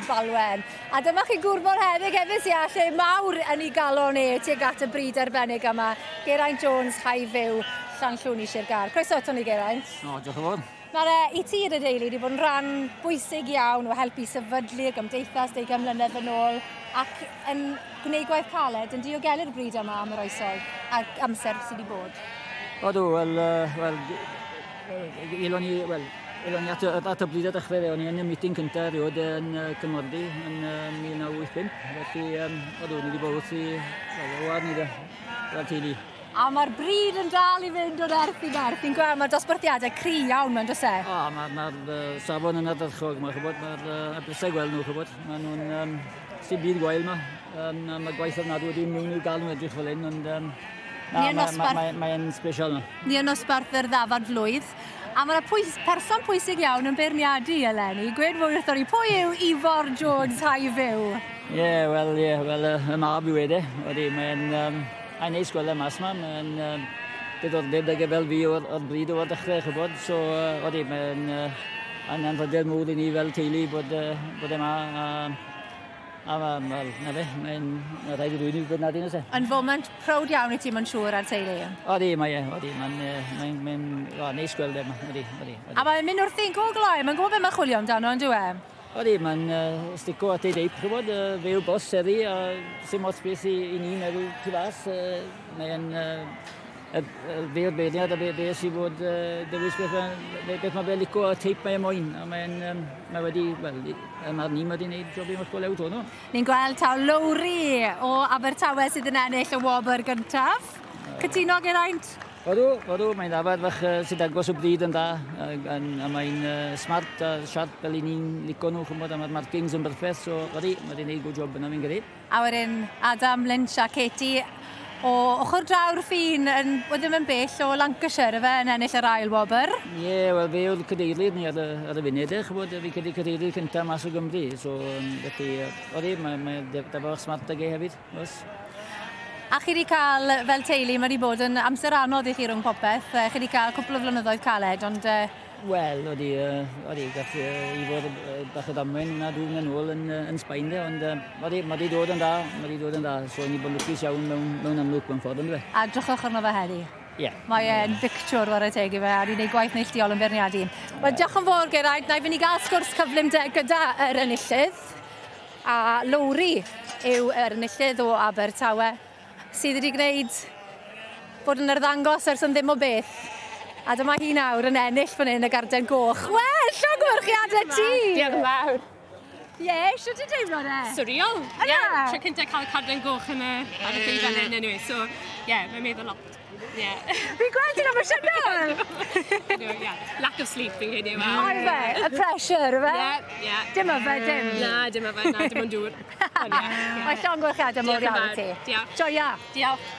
Balwen. A dyma chi gŵr bonheddig hefyd sy â lle mawr yn ei galon e tuag at y bryd arbennig yma, Geraint Jones, High View, Llanllwni, Sir Gâr. Croeso aton ni, Geraint. O, diolch yn fawr. Nawr e, i ti dy deulu wedi bod yn rhan bwysig iawn o helpu sefydlu y gymdeithas deugain mlynedd yn ôl ac yn gwneud gwaith caled yn diogelu'r bryd yma am yr oesoedd a'r amser sydd wedi bod. Odw, wel, uh, wel, elon ni, wel, elon ni at, at, at y bryd a dechrau fe, o'n i yn y meeting cyntaf erioed yn uh, Cyngordy yn uh, 1985, felly, um, odw, ni wedi bod wrth i, wel, o ar ni de, fel teulu. A mae'r bryd yn dal i fynd o nerth i nerth. Fi'n gweld mae'r dosbarthiadau cry iawn mewn, does e? O, mae'r ma, ma safon yn ardderchog, mae'n chybod, mae'r uh, blesau gweld nhw, chybod. Maen nhw'n, um, sy'n byd gwael yma. Um, mae gwaith ofnadwy wedi mewn i'w gael nhw edrych fel hyn, ond um, na, mae'n ma, ma, ma, ma special yma. Ni yn nosbarth yr ddafad flwydd. A mae yna pwys, person pwysig iawn yn beirniadu eleni. Gwed fwy wrthon ni, pwy yw Ifor Jones High View? Ie, yeah, wel, ie, yeah, wel, y mab yw e de. Odi, mae'n um, Mae'n neis gweld e mas 'ma, mae'n um, diddordeb 'dag e fel fi o'r, o'r bryd o'r dechrau, chybod. So, uh, odi, mae'n uh, yn anrhydedd mawr i ni fel teulu bod, uh, bod e 'ma. A, a wel, na fe, mae'n ma rhaid i rwy'n i bod nad un e. Yn foment prowd iawn i ti, mae'n siŵr, a'r teulu. Odi, mae e, odi, mae'n mae, mae, o, neis gweld e 'ma, odi, odi, odi. A mae'n mynd wrthi'n go gloi, mae'n gwybod beth mae'n chwilio amdano, yn dyw e? Odi, mae'n uh, stico at ei deip, chybod, uh, fe yw bos heddi, a sy'n ots beth i, i ni meddwl tu fas. Uh, mae'n uh, fe yw'r beirniad a fe, fe sy'n fod uh, dewis beth, mae, beth mae fe lico a teip mae e moyn. A mae'n um, mae wedi, wel, mae'r ni wedi gwneud job i'n hollol ew to, no? Ni'n gweld taw Lowri o Abertawe sydd yn ennill y wobr gyntaf. Cytuno, Geraint? Odw, odw, mae'n ddafad fach uh, sy'n dangos y bryd yn dda, a, a, a mae'n uh, smart a sharp fel i ni'n lico nhw, chymod, a mae'r markings yn berffaith, so odi, mae wedi gwneud good job yna fi'n credu. A wedyn Adam Lynch a Katie o ochr draw'r ffin, yn, o ddim yn bell o Lancashire, efe, yn ennill yr ail wobr. Ie, yeah, wel fe oedd cadeirydd ni ar y, ar y funud, e, chymod, fi credu cadeirydd cyntaf mas o Gymru, so felly, odi, mae, mae dafad smart ag e hefyd, oes. A chi wedi cael, fel teulu, mae wedi bod yn amser anodd i chi rhwng popeth. Chi wedi cael cwpl o flynyddoedd caled, ond... Wel, odi, odi, gath i fod bach o ddamwain yna dwi'n mynd nôl yn, yn Sbaen de, ond odi, mae wedi dod yn dda, mae wedi dod yn dda, so ni bod yn lwcus iawn mewn, mewn amlwg mewn ffordd, ynddo fe? A drychwch arno fe heddi. Ie. Yeah. Mae e'n bictiwr ware teg i fe, a ni'n gwneud gwaith neilltuol yn beirniadu. Wel, diolch yn fawr, Geraint. Na i fynd i gael sgwrs cyflym de gyda yr enillydd. A Lowri yw yr enillydd o Abertawe sydd wedi gwneud bod yn arddangos ers yn ddim o beth. A dyma hi nawr yn ennill fan hyn y garden goch. Wel, llongyfarchiadau ti! Diolch yn fawr. Ie, yeah, siwt ti'n teimlo de? Surreal. Ie, yeah, tro cyntaf cael carden goch yn y, ar y llwyfan hyn anyway, so ie, yeah, mae'n meddwl lot. Yeah. Fi'n gweld ti'n emosiynol! no, yeah. Lack of sleep fi'n credu yw. Ai fe, y pressure, fe? Yeah, yeah. Dim yfed, dim. Na, dim yfed, na, dim ond dŵr. Ond yeah. Mae llongyfarchiadau mawr iawn i ti. Diolch. Joia. Diolch.